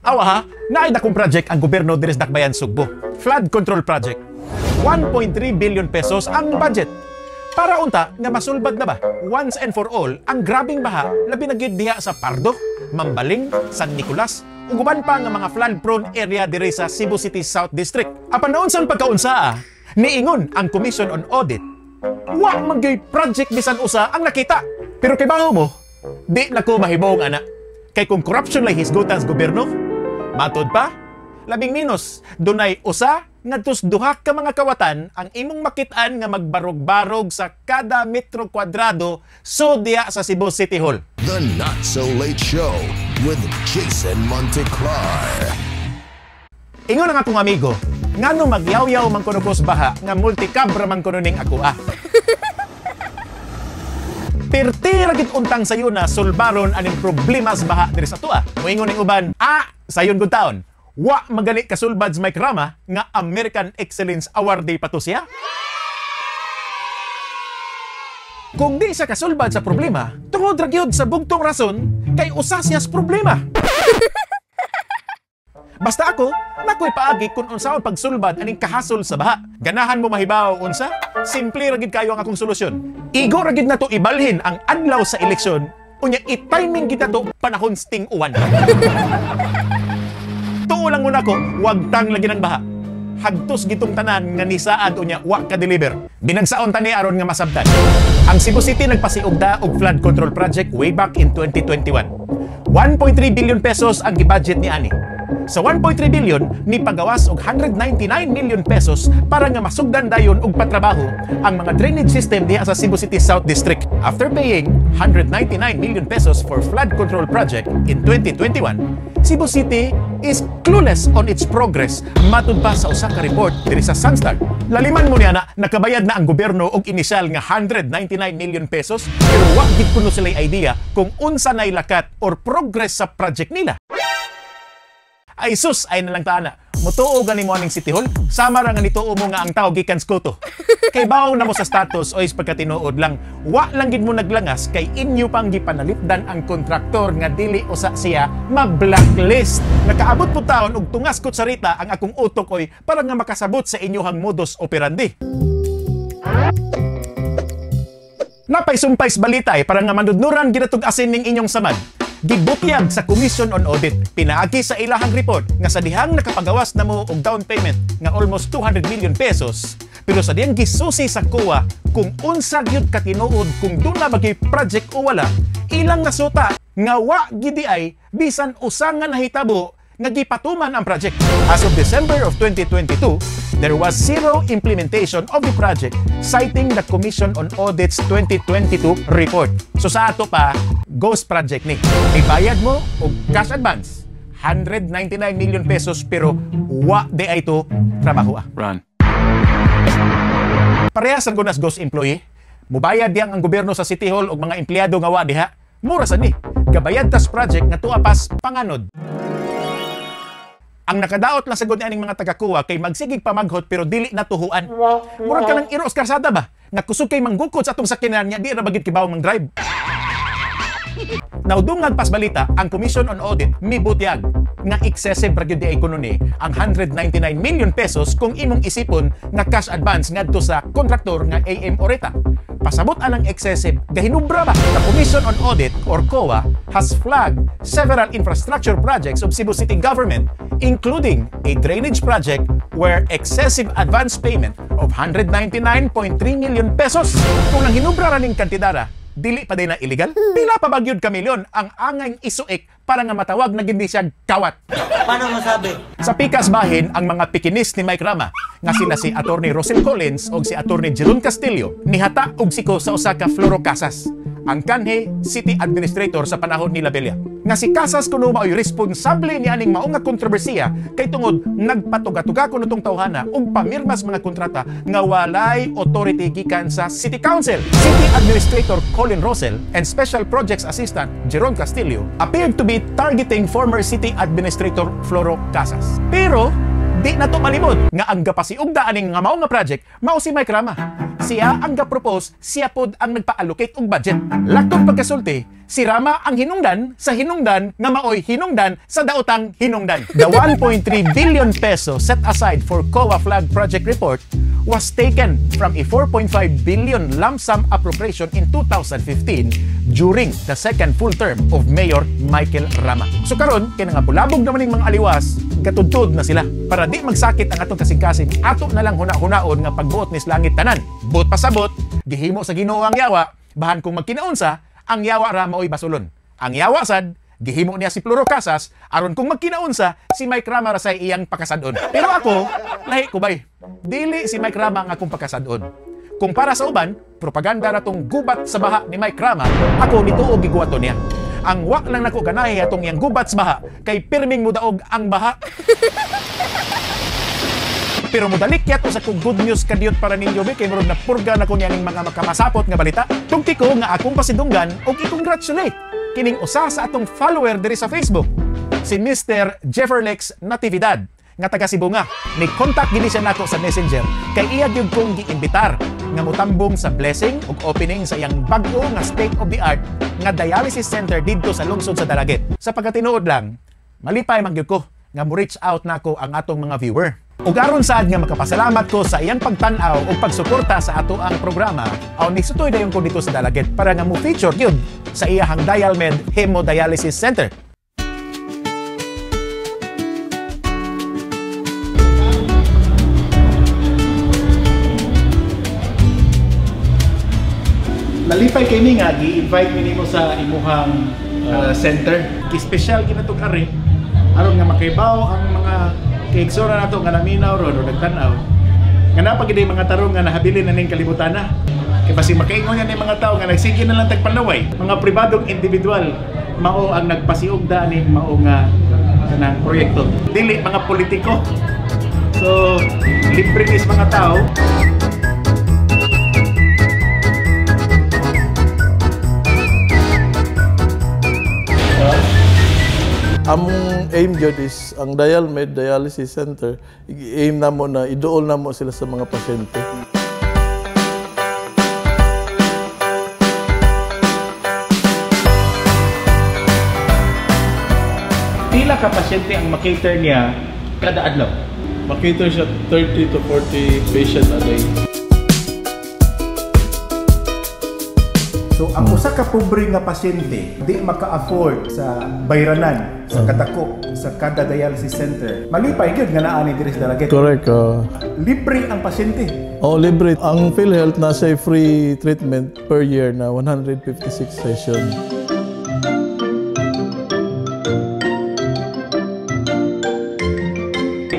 Awa ha, naay dakong project ang gobyerno diri sa Dakbayan Sugbo. Flood control project. 1.3 billion pesos ang budget. Para unta nga masulbad na ba once and for all ang grabing baha, labi na gyud diha sa Pardo, Mambaling, San Nicolas ug uban pa nga mga flood prone area diri sa Cebu City South District. Apan naunsang pagkaunsaa, niingon ang Commission on Audit, wa man gyoy project bisan usa ang nakita. Pero kay baho mo, di na ko mahibong ana. Kay kung corruption lay hisgutan sa gobyerno, matod pa, labing minus, dunay usa ngadtos duha ka mga kawatan ang imong makit-an nga magbarog-barog sa kada metro kwadrado so diya sa Cebu City Hall. The Not So Late Show with Jason Monteclar. Ingon ang akong amigo, ngano magyawyaw man kuno ko's baha nga multicab ra man kuno ning ako ah. Pirti ra gid untang sayo na sulbaron aning problema sa baha diri sa atoa. Moingon ning uban, ah, sayon gud taon. Wa magali kasulbad sa Mike Rama nga American Excellence Awardee pa to siya. Kung di siya kasulbad sa problema, tungod ra gyud sa bugtong rason kay usa siya sa problema. Basta ako, nakoy paagi kung unsaon pagsulbad aning kahasol sa baha. Ganahan mo mahibaw unsa? Simple ra gid kayo ang akong solusyon. Igo ra gid nato ibalhin ang adlaw sa eleksyon, unya i-timing gid nato panahon sting uwan. Tuo lang muna ko, wag tang lagi ng baha. Hagtos gitong tanan nga nisaad unya wa ka deliver. Binagsaon tani aron nga masabtan. Ang Cebu City nagpasiugda og flood control project way back in 2021. 1.3 billion pesos ang gibudget ni ani. Sa 1.3 billion, ni pagawas og 199 million pesos para nga masugdan dayon og patrabaho ang mga drainage system diha sa Cebu City South District. After paying 199 million pesos for flood control project in 2021, Cebu City is clueless on its progress matud pa sa usa ka report diri sa Sunstar. Laliman mo niya na nakabayad na ang gobyerno og inisyal nga 199 million pesos pero wa gid kuno sila idea kung unsa nay lakat or progress sa project nila. Ay sus, ay nalang taana. Mutuo gani mo aning City Hall, sama ra nga nituo mo nga ang tao gikan sa kuto. Kay bawo na mo sa status o is pagkatinuod lang, wa lang gid mo naglangas kay inyo pang gipanalipdan ang kontraktor nga dili usa siya ma-blacklist. Nakaabot po taon og tungas kutsarita ang akong utok oy para nga makasabot sa inyohang modus operandi. Napay sumpay sa balita eh, para nga manudnuran ginatug asin ning inyong samad. Gibutyag sa Commission on Audit, pinaagi sa ilahang report nga sa dihang nakapagawas na mo og down payment nga almost 200 million pesos, pero sa dihang gisusi sa COA kung unsa gyud katinuod kung duna ba gyud project o wala, ilang nasuta nga wa gidi ay bisan usa nga nahitabo nga gipatuman ang project. As of December of 2022, there was zero implementation of the project, citing the Commission on Audit's 2022 report. So sa ato pa, ghost project ni. Ibayad mo og cash advance, 199 million pesos pero wa di ay to trabaho ah. Run. Parehas ang gunas ghost employee. Mubayad diyang ang gobyerno sa City Hall og mga empleyado nga wa diha. Mura sa ni. Gabayad tas project nga tuwa pas panganod. Ang nakadaot lang sagod ni aning mga taga-COA kay magsigig pamaghot pero dili natuhuan. Murag ka ng iro sa karsada ba? Nga kusog kay manggukod sa atong sakyanan niya, di ra bagid kibaw mang drive. Naudungag pas balita, ang Commission on Audit mibutyag nga excessive ra gyud di ay kuno ni ang 199 million pesos kung imong isipon nga cash advance ngadto sa kontraktor nga AM Oreta. Pasabot anang excessive, gahinubra ba? The Commission on Audit or COA has flagged several infrastructure projects of Cebu City government, including a drainage project where excessive advance payment of 199.3 million pesos. Kung nang hinubra ra ning kantidara, dili pa din na illegal? Pila pa ba gyud ka milyon ang angay isuik para nga matawag na gindi siya kawat? Paano masabi? Sa pikas bahin ang mga pikinis ni Mike Rama nga sila si Attorney Rosel Collins o si Attorney Jeron Castillo nihata og siko sa usa ka Floro Casas, ang kanhi City Administrator sa panahon ni Labella. Nga si Casas kuno maoy responsable ni aning mao nga kontrobersiya kay tungod nagpatuga-tuga kuno tong tawhana og pamirmas mga kontrata nga walay authority gikan sa City Council. City Administrator Colin Rosell and Special Projects Assistant Jeron Castillo appeared to be targeting former City Administrator Floro Casas. Pero di na to malimod nga ang gapasiugda aning nga mao nga project mao si Mike Rama. Siya ang ga-propose, siya pod ang nagpa-allocate og budget. Laktong pagkasulti, si Rama ang hinungdan sa hinungdan nga maoy hinungdan sa daotang hinungdan. The 1.3 billion peso set aside for COA Flag Project Report was taken from a 4.5 billion lump sum appropriation in 2015 during the second full term of Mayor Michael Rama. So karon kay nga bulabog naman ning mga aliwas, gatudtod na sila. Para di magsakit ang atong kasing-kasing, ato na lang huna-hunaon nga pagbuot ni langit tanan. Buot pasabot, gihimo sa Ginoo ang yawa, bahan kung magkinaunsa, ang yawa ra maoy basulon. Ang yawa sad, gihimo niya si Floro Casas, aron kung magkinaunsa, si Mike Rama ra say iyang pakasadon. Pero ako, lahi ko bay. Dili si Mike Rama ang akong pakasadon. Kung para sa uban, propaganda ra tong gubat sa baha ni Mike Rama, ako nituo giguwato niya. Ang wa lang nako ganahi atong iyang gubat sa baha, kay pirming mudaog ang baha. Pero modalik yato sa kong good news kadiyot para ninyo be, kay murag napurga na ko niyaning mga makamasapot nga balita. Tungti ko nga akong pasidunggan og i-congratulate kining usa sa atong follower diri sa Facebook, si Mr. Jefferlex Natividad nga taga Sibonga. Ni contact gini siya nako sa Messenger kay iya gyud kong giimbitar nga motambong sa blessing ug opening sa iyang bag-o nga state of the art nga dialysis center didto sa lungsod sa Dalaguete. Sa pagkatinuod lang, malipay man gyud ko nga mo reach out nako ang atong mga viewer. Ug aron saad nga makapasalamat ko sa iyang pagtan-aw ug pagsuporta sa ato ang programa, aw nisutoy dayon ko dito sa Dalaguete para nga mo feature gyud sa iyahang Dialmed Hemodialysis Center. Nalipay kay mi nga gi-invite mi nimo sa imuhang center. Espesyal kinatong ari aron nga makaibaw ang mga kaigsora nato nga naminaw ron o nagtan-aw. Nga napagid mga tarong nga nahabilin na ning kalibutan na. Kay basig makaingon yan mga tao nga nagsige na lang tagpanaway. Mga pribadong individual mao ang nagpasiugda ning mao nga kanang proyekto. Dili mga politiko. So libre ni sa mga tao. Among aim gyud is ang Dialmed Dialysis Center, i-aim namo na iduol namo sila sa mga pasyente. Pila ka pasyente ang makater niya kada adlaw? Makater siya 30 to 40 patient a day. So ang usa ka pobre nga pasyente di maka-afford sa bayranan sa kadako sa kada dialysis center. Malipay gyud nga naa ni diri sa Dalaguete. Correct. Libre ang pasyente. Oh, libre. Ang PhilHealth na say free treatment per year na 156 session.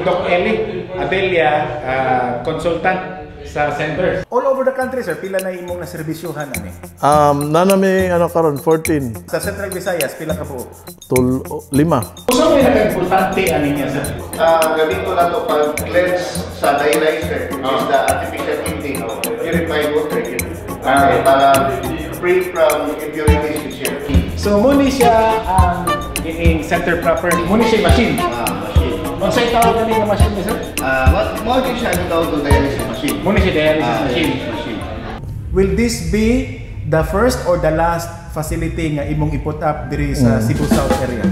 Doc Eli Abelia, consultant sa center. All over the country, sir, pila na imong naserbisyuhan ani? Nanami ano karon 14. Sa Central Visayas pila ka buo? Lima. Usa may nakaimportante ani niya, sir? Gamito na to pag cleanse sa dialyzer, which is the artificial kidney, purified water yun. Para free from impurities which siya. So muni siya ang kining center proper. Muni siya machine. Machine. Unsay tawag ani nga machine, sir? Mao gyud siya ang tawag og dialysis machine. Muni siya dialysis machine. Machine. Will this be the first or the last facility nga imong i-put up diri sa Cebu South area?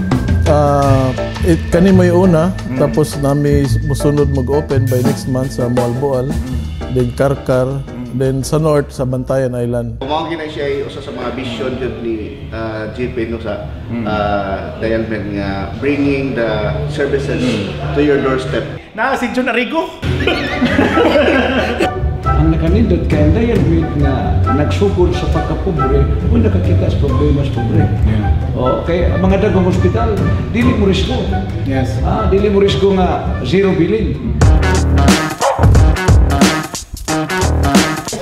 Kani may una, tapos nami musunod mag-open by next month sa Moalboal, then Karkar, then sa North sa Bantayan Island. Mao gyud na siya usa sa mga vision jud ni GP no sa Dialmed nga bringing the services to your doorstep. Na si John Arrigo. Ang nakanindot kay ang Dialmed nga nagsugod sa pagkapobre o nakakita sa problema sa pobre. Yeah. O kay ang mga dagong hospital dili mo risgo. Yes. Dili mo risgo nga zero billing.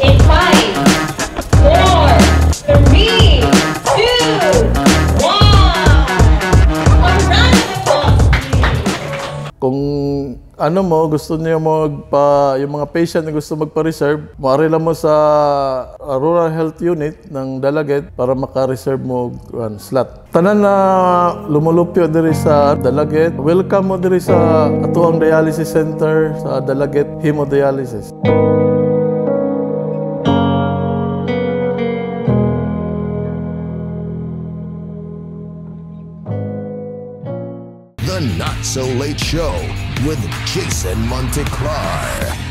In 5, 4, 3, 2, 1. A round of applause, please. Kung ano mo, gusto niyo magpa, yung mga patient na gusto magpa-reserve, maaari lang mo sa Rural Health Unit ng Dalaguete para maka-reserve mo og slot. Tanan na lumulupyo diri sa Dalaguete, welcome mo diri sa atuang dialysis center sa Dalaguete Hemodialysis. So Late Show with Jason Monteclar.